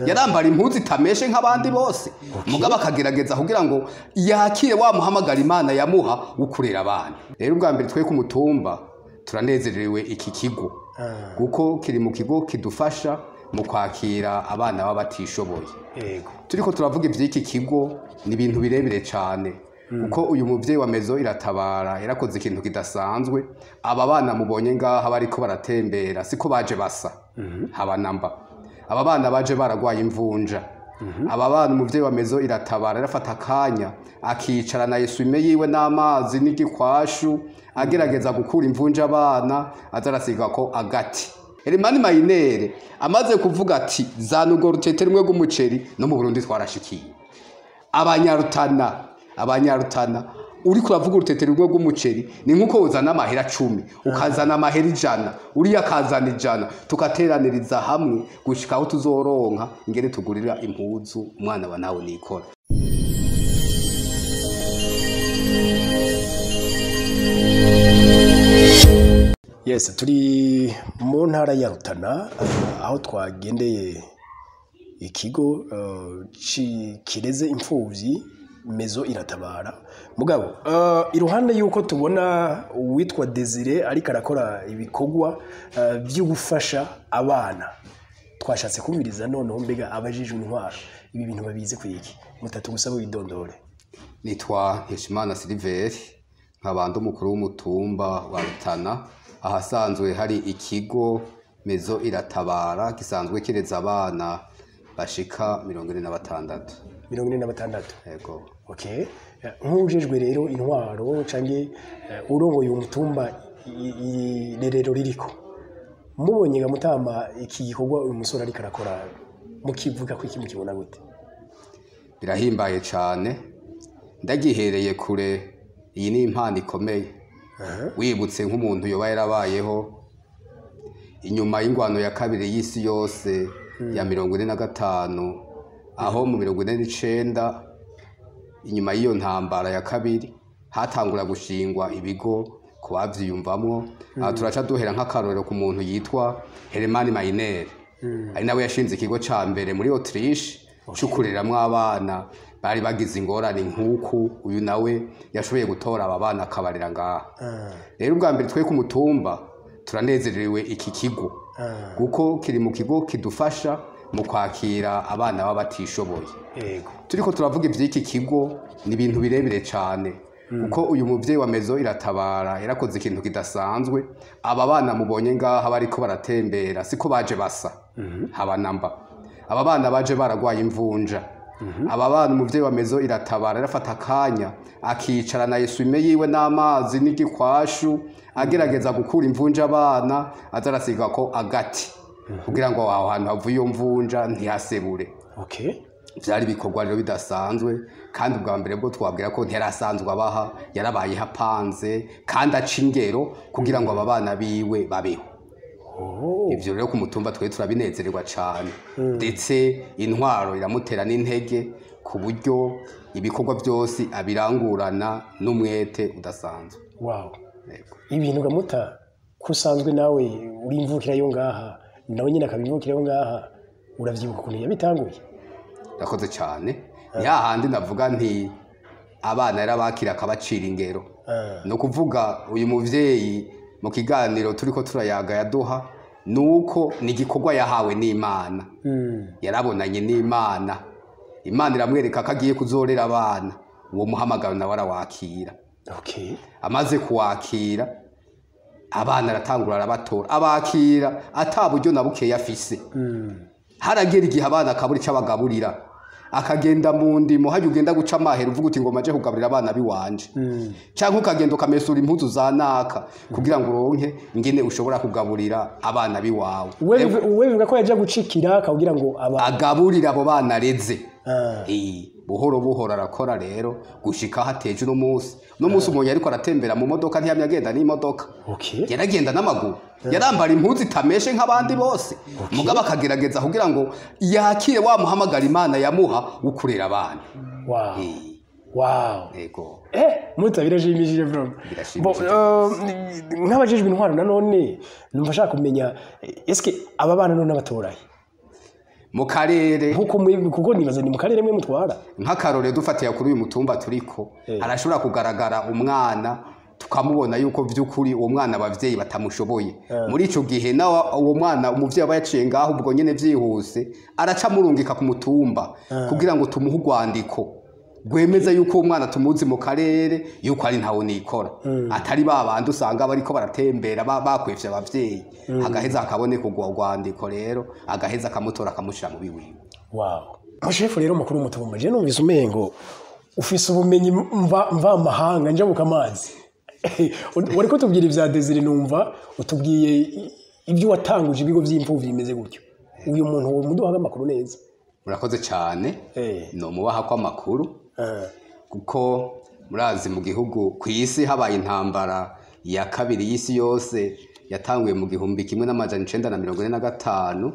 Yarambara impuzu itameshe nk'abandi bose, mugabo akagerageza kugira ngo yakire wa muhamagara Imana yamuha wo kurera abana. Rero ubwa mbere twe ku mutumba turanezerewe iki kigo, kuko kiri mu kigo kidufasha mu kwakira abana baba batishoboye. Turiko turavuga ivy'iki kigo ni ibintu birebire cane, kuko uyu muvyeyi wa Maison Iratabara yarakoze ikintu kidasanzwe. Aba bana mubonye ngaha bariko baratembera siko baje basa, haba namba. Aba bana baje baragwaye imvunja. Aba bana umuvyeyi wa Maison Iratabara yarafata akanya akicara na essuie-main yiwe n'amazi n'igikwashu, agerageza gukura imvunja abana, aza arasiga ko agati. Hermann Mayinere amaze kuvuga ati zana urwo rutete rumwe rw'umuceri, no mu Burundi twarashikiye. Abanyarutana uriko uravuga urutete rumwe rw'umuceri ni nkuko uzana amahera 10, ukazana amahera 100, uriya akazana 100, tugateraniriza hamwe gushika aho tuzoronka ingene tugurira impuzu umwana wa nawe nikora. Yes, turi mu ntara ya Rutana aho twagendeye ikigo kireze imfuvyi Maison Iratabara. Mugabo iruhande yuko tubona uwitwa Desire ariko arakora ibikorwa byo gufasha abana, twashatse kumviriza noneho mbega abajijwe intwaro ibi bintu babizi kwiki. Mutatu gusaba widondore. Nitwa Nkeshimana Silver, nkabandi umukuru w'umutumba wa Rutana, ahasanzwe hari ikigo Maison Iratabara gisanzwe kireza abana bashika 46. 46. Yego. Okay. Nk'ujejwe rero intwaro canke urongoye umutumba irerero ririko, mubonye ga mutama iki gikorwa uyu musore ariko arakora, mukivuga ko iki mukibona gute? Birahimbaye cane, ndagihereye kure. Iyi ni impano ikomeye. Wibutse nk'umuntu yoba yarabayeho inyuma y'ingwano ya kabiri y'isi yose ya 45, aho mu 49 inyuma y'iyo ntambara ya kabiri hatangura gushingwa ibigo ku bavyiyumvamwo. Turaca duhera nk'akarorero ku muntu yitwa Hermann Mayinere, ari nawe yashinze ikigo ca mbere muri Autriche co kureramwo abana bari bagize ingorane nk'uku. Uyu nawe yashoboye gutora aba bana akabarera ngaha. Rero ubwa mbere twe ku mutumba turanezerewe iki kigo, kuko kiri mu kigo kidufasha mu kwakira abana baba batishoboye. Turiko turavuga ivy'iki kigo ni ibintu birebire cane, kuko uyu muvyeyi wa Maison Iratabara yarakoze ikintu kidasanzwe. Aba bana mubonye ngaha bariko baratembera siko baje basa, haba namba. Aba bana baje baragwaye imvunja. Aba bana umuvyeyi wa Maison Iratabara yarafata akanya akicara na essuie-main yiwe n'amazi n'igikwashu, agerageza gukura imvunja abana, aza arasiga ko agati kugira ngo aho hantu havuye iyo mvunja ntihasebure. Vyari ibikorwa rero bidasanzwe, kandi ubwa mbere bwo twabwira ko ntiyarasanzwe abaha, yarabaye hapanze kandi aca ingero kugira ngo aba bana biwe babeho. Ivyo rero ku mutumba twe turabinezererwa cane, ndetse intwaro iramutera n'intege ku buryo ibikorwa byose abirangurana n'umwete udasanzwe. Wow. Ibintu gamuta kusanzwe nawe uri imvukira yo ngaha, nawe nyine akabimvukira yo ngaha, uravyibuka ukuntu yabitanguye? Ndakoze cane. Ni hahandi ndavuga nti abana yarabakira akabacira ingero. No kuvuga uyu muvyeyi mu kiganiro turiko turayaga yaduha nuko ni igikorwa yahawe n'Imana. Yarabonanye n'Imana, Imana iramwereka ko agiye kuzorera abana. Uwo muhamagaro nawe arawakira. Amaze kuwakira abana aratangura arabatora, abakira ata buryo na bukeya afise. Haragera igihe abana akabura ico abagaburira, akagenda mu ndimo. Hajya ugenda guca amahera uvuga uti ngo maje kugaburira abana biwanje, canke ukagenda ukamesura impuzu za naka kugira ngo uronke ingene ushobora kugaburira abana biwawe. Wewe bivuga ko yaje gucikira kugira ngo agaburira abo bana areze. Buhoro buhoro arakora rero gushika hateje uno munsi. Uno munsi umuntu ariko aratembera mu modoka ntiyamye agenda n'imodoka. Yaragenda n'amaguru. Yarambara impuzu itameshe nk'abandi bose. Mugabo akagerageza kugira ngo yakire wa muhamagara Imana yamuha wo kurera abana. Wow. Wow. Yego. Muta birashimishije bro. Nk'abajejwe intwaro nanone numva ashaka kumenya eske aba bana none abatoraye? Mu karere. Nkuko kuko nibaza ni mu karere mwe mutwara. Nk'akarorero, dufatiye kuri uyu mutumba turiko, harashobora kugaragara umwana tukamubona yuko vy'ukuri uwo mwana abavyeyi batamushoboye. Muri ico gihe nawe uwo mwana umuvyeyi aba yaciye ngaho, ubwo nyene vyihuse araca amurungika ku mutumba kugira ngo tumuhe urwandiko rwemeza yuko uwo mwana tumuzi mu karere, yuko ari ntawe nikora, atari ba bandi usanga bariko baratembera bakwefye abavyeyi. Hagaheza hakaboneka urwo rwandiko rero, agaheza akamutora akamushira mu biwiwe. Wow, mushefu rero mukuru w'umutumba, je numvise umengo ufise ubumenyi mva mahanga njabuka amazi. Wariko tubwira ivya Desire, numva utubwiye ibyo watanguje ibigo vy'imfuvyi bimeze gutyo. Uyu muntu wo muduhaga amakuru neza. Murakoze cyane. Nomubaha ko amakuru, kuko murazi mu gihugu, ku isi habaye intambara ya kabiri y'isi yose, yatanguye mu 1945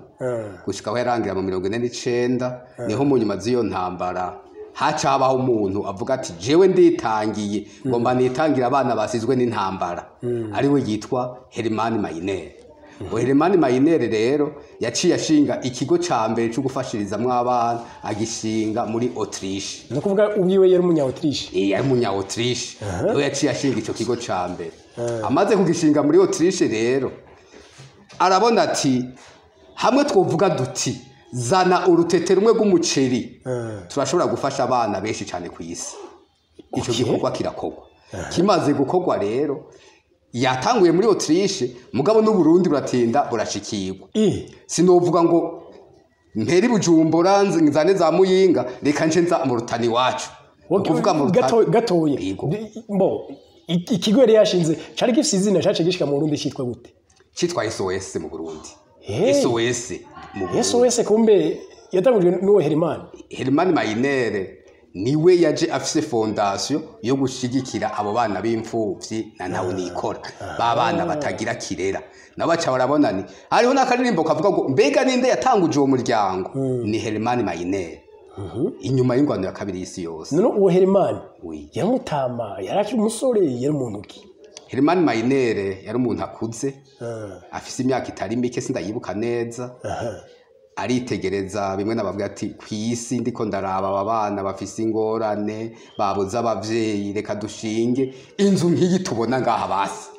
gushika aho yarangira mu 49. Niho mu nyuma z'iyo ntambara haca habaho umuntu avuga ati: "Jewe nditangiye, ngomba nitangira abana basizwe n'intambara", ariwe yitwa Hermann Gmeiner. Uwo Hermann Gmeiner rero yaciye ashinga ikigo ca mbere co gufashirizamwo abana, agishinga muri Autriche. Ni ukuvuga ubwiwe yari umunya Autriche? Yari umunya Autriche, niwe yaciye ashinga ico kigo ca mbere. Amaze kugishinga muri Autriche rero, arabona ati: "Hamwe twovuga duti zana urutete rumwe rw'umuceri, turashobora gufasha abana benshi cyane ku isi." Ico gikorwa kirakorwa. Kimaze gukorwa rero, yatanguye muri Autriche, mugabo n'Uburundi buratinda burashikirwa. Sinovuga ngo mperi Bujumbura nzane za Muyinga, reka nce nza mu Rutana iwacu. Ni ukuvuga mu Rutana. Gatoya. Yego. Bo ikigo yari yashinze cari gifise izina, cace gishika mu Burundi citwa gute? Citwa SOS mu Burundi. Hey. SOS mu Burundi. SOS kumbe yatangujwe n'uwo Herman? Hermann Gmeiner niwe yaje afise fondation yo gushigikira abo bana b'imfuvyi na ntawe nikora, ba bana batagira kirera. Nabo baca barabona ni hariho n'akaririmbo kavuga ngo mbega ninde yatanguje uwo muryango? Ni Hermann Gmeiner, inyuma y'ingwano ya kabiri y'isi yose. None uwo Herman Oui. yari umutama, yari akiri umusore, yari umuntu ki? Hermann Gmeiner yari umuntu akuze, afise imyaka itari mike, sindayibuka neza. Aritegereza bimwe nababwira ati: "Kw'isi ndiko ndaraba aba bana bafise ingorane, babuze abavyeyi, reka dushinge inzu nk'iyi tubona ngaha basi,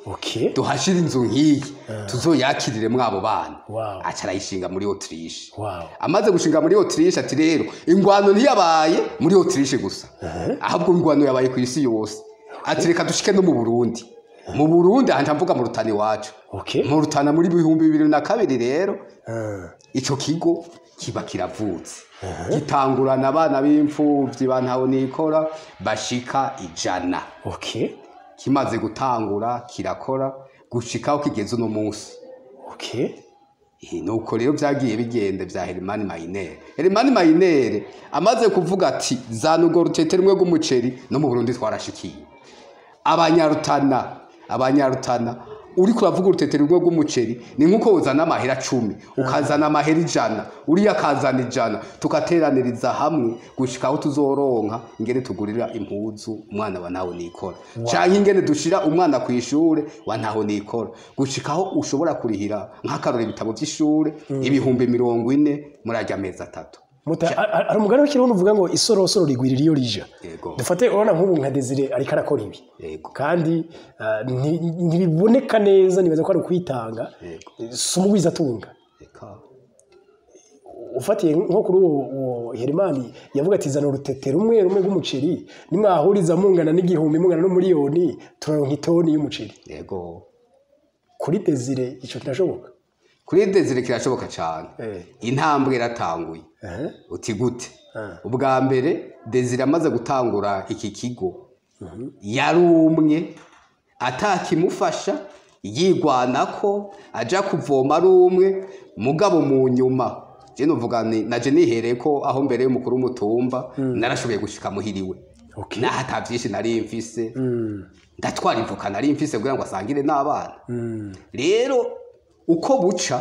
duhashire inzu nk'iyi tuzoyakiriremwo abo bana." Aca arayishinga muri Autriche. Amaze gushinga muri Autriche, ati: "Rero ingwano ntiyabaye muri Autriche gusa, ahubwo ingwano yabaye ku isi yose." Ati: "Reka dushike no mu Burundi." Mu Burundi aha mvuga mu Rutana iwacu. Mu Rutana muri 2002 rero, ico kigo kiba kiravutse, gitangurana abana b'imfuvyi ba ntaho nikora bashika 100. Kimaze gutangura kirakora gushikaho kigeze uno munsi. Nuko rero vyagiye bigenda vya Hermann Gmeiner. Hermann Gmeiner amaze kuvuga ati: "Zana urwo rutete rumwe rw'umuceri", no mu Burundi twarashikiye. Abanyarutana, uriko uravuga urutete rumwe rw'umuceri ni nkuko uzana amahera 10, ukazana amahera 100, uriya akazana 100, tugateraniriza hamwe gushika aho tuzoronka ingene tugurira impuzu umwana wa ntaho nikora, canke ingene dushira umwana kw'ishure wa ntaho nikora, gushika aho ushobora kurihira nk'akarore ibitabo vy'ishure 40,000 muri arya mezi 3. Hari umugani w'ikirundi uvuga ngo isorosoro rigwirira iyo rija. Yego. Dufate urabona nk'ubu nka Desire ariko arakora ibi, kandi ntibiboneka neza, nibaza ko ari ukwitanga, si umugwiza atunga. Eka. Ufatiye nko kuri uwo Herman yavuga ati: "Zana urutete rumwe rumwe rw'umuceri, nimwahuriza mungana n'igihumbi, mungana n'umuriyoni, turaronka itoni y'umuceri." Kuri Desire ico kirashoboka? Kuri Desire kirashoboka cane. Intambwe iratanguye. Uti gute? Ubwa mbere Desire amaze gutangura iki kigo yari umwe, atakimufasha, yigwanako aja kuvoma ari umwe. Mugabo mu nyuma je novuga ni naje nihereye ko aho mbere y'umukuru w'umutumba narashoboye gushika muhiriwe, naho ata vyinshi nari mfise, ndatwara ivoka nari mfise kugira ngo asangire n'abana. Rero uko buca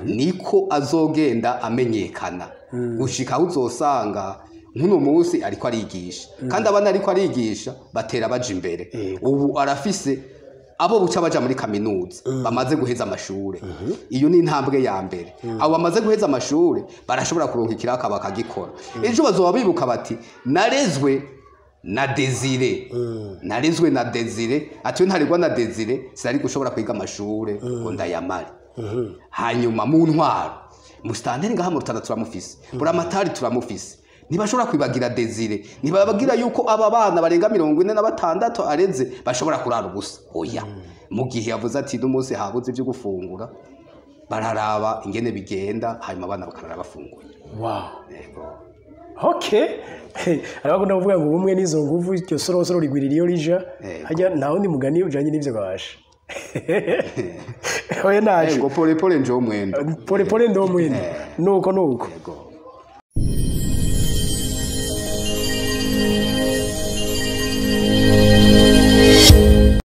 niko azogenda amenyekana, gushika aho uzosanga nk'uno munsi ariko arigisha, kandi abana ariko arigisha batera baja imbere. Ubu arafise Abo buca baja muri kaminuza bamaze guheza amashure, iyo ni intambwe ya mbere. Abo bamaze guheza amashure barashobora kuronka ikiraka bakagikora. Ejo bazoba bibuka bati narezwe na Desire, narezwe na Desire, ati ntaregwa na Desire sinari gushobora kwiga amashure ngo ndayamare. Hanyuma mu ntwaro, musitanteri ngaha mu Rutana turamufise, buramatari turamufise, ntibashobora kwibagira Desire, ntibabagira yuko aba bana barenga 46 areze bashobora kurara ubusa. Oya, mu gihe yavuze ati n'umunsi habuze ibyo gufungura, bararaba ingene bigenda, hanyuma abana bakarara bafunguye. Wow. Yego. Okay, arabakunda kuvuga ngo ubumwe n'izo nguvu, iryo sorosoro rigwirira iyo rija. Yego. Hajya nta wundi mugani ujanye n'ivyo gabasha. Oya, naje. Ngo pole pole njo mwendo. Pole pole ndo mwendo, nuko nuko. Yego.